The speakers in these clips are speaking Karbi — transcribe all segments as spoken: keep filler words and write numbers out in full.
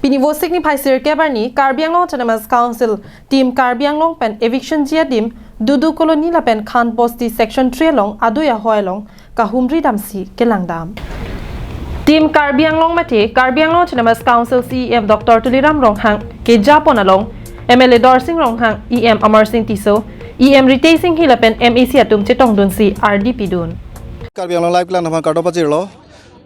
Pini Vosik niphai sirkep arni Karbi Anglong Autonomous Council Team Karbi Anglong pen eviction ji adim Dudu Colony lapen Khan Bosti Section three along adui ahoi along kahumri damsi kelangdam. Team Karbi Anglong mate Karbi Anglong Autonomous Council C E M Doctor Tuliram Ronghang kejapon along M L A Dorsing Ronghang, E M Amarsing Tisso, E M Ritesh Enghi lapen M A C atum chetongdunsi ardi pidun. Karbi Anglong Live kelang aphan kardom pajirlo.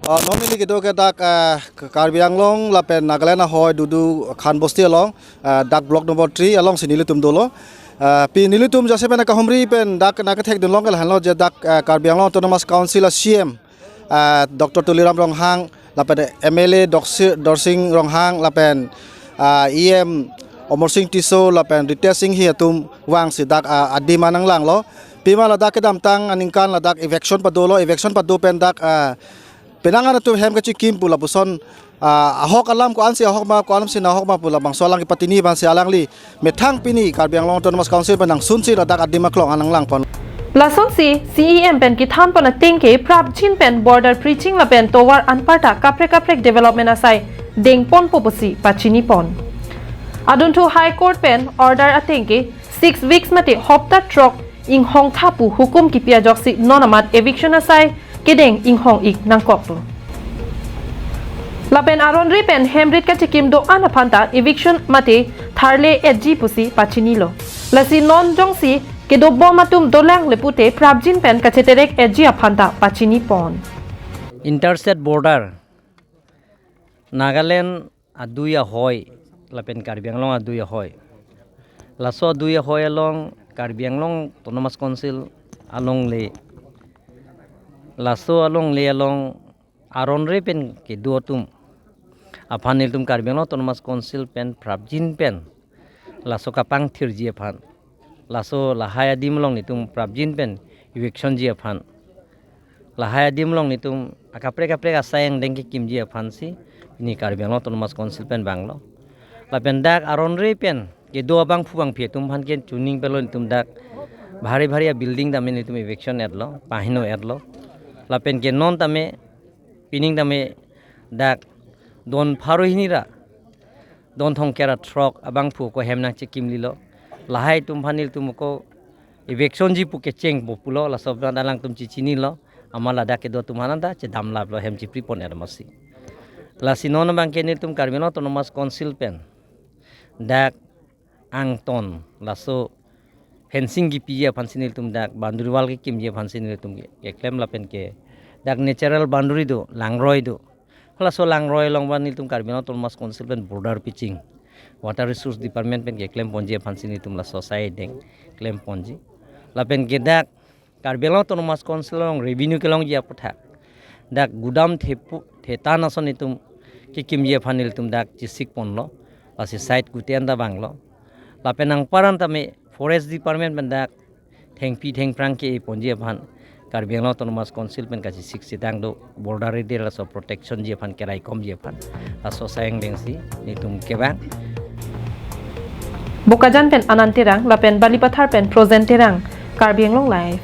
Ah, non neli kedo ke dak, ah, Karbi Anglong lapen Nagaland ahoi Dudu Khan Bosti along, ah, dak block number three alongsi nelitum dolo. Ah, pi nelitum jasemet kahumri pen dak nangkethekdun long ke lahenlo je dak, ah, Karbi Anglong Autonomous Council a C E M, ah, Doctor Tuliram Ronghang lapen M L A Doksi-, Dorsing Ronghang lapen, ah, E M Amarsing Tisso lapen Ritesh Enghi atum vangsi dak, ah, adim an nanglanglo. Pima ladak kedamtang aningkan ladak eviction padolo, eviction pado pen dak, ah, penang an atum hem kachikim pu lapuson, ah, ahok alam ko-ansi ahok ma, ko-ansi nahok ma pu labangso alang kepatini abangsi alangli methang pini Karbi Anglong Autonomous Council pen nangsunsi ladak adim aklong an nanglangpon. Lasonsi C E M pen kethanpon ateng ke prapjin pen border breaching lapen tovar anparta kaprek kaprek development asai dengponpo pusi pachinipon. Adunthu High Court pen order ateng ke six weeks mate hopta throk inghong tha pu hukum kipi ajoksi non amat eviction asai kedeng inghong-ik nangkoklo. Lapen aron-re pen hem rit kachikim do-an aphanta eviction mate tharle-etji pusi pachinilo. Lasi non jongsi kedobom atum dolang le pute prapjin pen kacheterek-etji aphanta pachinipon. Interstate border, Nagaland adui ahoi lapen Karbi Anglong adui ahoi. Laso adui ahoi along Karbi Anglong Autonomous Council alongle, laso alongle along aron-re pen kedo atum aphan nelitum Karbi Anglong Autonomous Council pen prapjin pen laso kapangthirji aphan, laso lahai adim along nelitum prapjin pen eviction ji aphan, lahai adim along nelitum akaprek kaprek asai angdeng kekimji aphansi pini Karbi Anglong Autonomous Council pen vanglo. Lapen dak aron-re pen kedo abangphu bangphi atum aphan ke chuning pelo nelitum dak bhari bhari a-building tame nelitum eviction-etlo, pahino-etlo. Lapen ke non tame, pining tame dak don pharo hini ra don thomkep ra throk abangphu ko hem nangchekimlilo. Lahai atum aphan nelitum ko eviction ji pu kechengpo pulo, laso abang alangtum chechinilo. Amat ladak kedo atum aphan anta chedamlaplo, hem chipripon-et amatsi. Lasi non abang ke nelitum Karbi Anglong Autonomous Council pen dak angton laso fencing kipiji aphansi nelitum dak boundary wall kekimji aphansi nelitum ke-, keklem lapen ke dak natural boundary do, langroi do. Laso langroi along abang nelitum Karbi Anglong Autonomous Council pen border breaching, Water Resource Department pen keklemponji aphansi nelitum laso asai deng klemponji. Lapen ke dak Karbi Anglong Autonomous Council along revenue kelongji aputhak dak gudam thepu thetan ason nelitum kekimji aphan nelitum dak chesikponlo. Lasi site gute anta vanglo. Lapen anparta tame Forest Department pen dak thengpi thengphrang ke-eponji aphan Karbi Anglong Autonomous Council pen kachesik setang do, border area laso protection ji aphan, keraikomji aphan laso asai angdengsi nelitum kevang. Bokajan pen Anand Terang lapen Balipathar pen Projen Terang, Karbi Anglong Live.